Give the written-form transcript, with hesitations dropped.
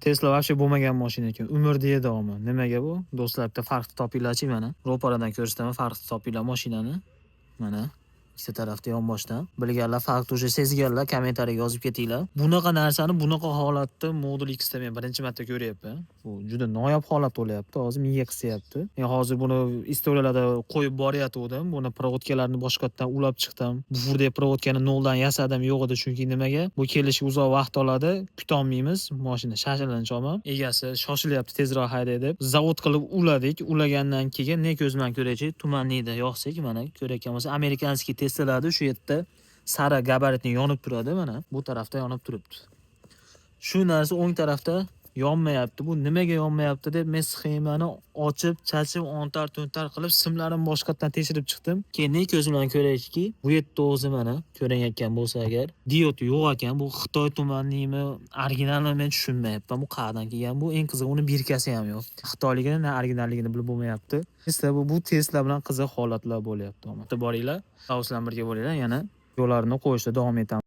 Tesla вообще bo'lmagan mashina ekan. Umr deydi omma. Nimaga bu? Do'stlar, bitta farqni topinglarchi mana. Ro'paradan ko'rsataman, farqni topinglar mashinani. Mana ikkita tarafda yonboshdan. Bilganlar, farqni уже sezganlar, kommentariyaga yozib ketinglar. Bunaqa narsani bunaqa holatda Model X da men birinchi marta ko'ryapman. Bu juda noyob holat bo'lyapti. Hozir miya qisyapti. Men hozir buni istoriyalarda qo'yib borayotgandim. Buni проводка larni boshqatdan ulab chiqdim. Bufurdagi проводка ni noldan yasadim, yo'q edi, chunki nimaga? Bu kelishi uzoq vaqt oladi. Kutolmaymiz. Mashina shoshilinch olmam. Egasi shoshilyapti, tezroq hayday deb. Zavod qilib uladik. Ulagandan keyin ne ko'z bilan ko'raychi, туманный da yoqsak, mana ko'rayotgan bo'lsa, американский Tesla'larda shu yerda sariq габаритный yonib turadi, mana bu tarafda yonib turibdi. Shu narsa o'ng tarafda yonmayapti. Bu nimaga yonmayapti deb men sxemani ochib, chachib, ontar-to'ntar qilib, simlarini boshqatdan tekshirib chiqdim. Keyin ne ko'zim bilan ko'raychiki, bu yerda o'zi mana ko'rinayotgan bo'lsa agar, diod yo'q ekan. Bu Xitoy туманный mi, originalmi, men tushunmayapman. Bu qayerdan kelgan? Bu eng qizig'i, uni бирка si ham yo'q. Xitoyligini, na originalligini bilib bo'lmayapti. Tesla bu Tesla bilan qiziq holatlar bo'lyapti. Boringlar, sizlar bilan birga bo'linglar, yana yo'llarni qo'yishda davom etamiz.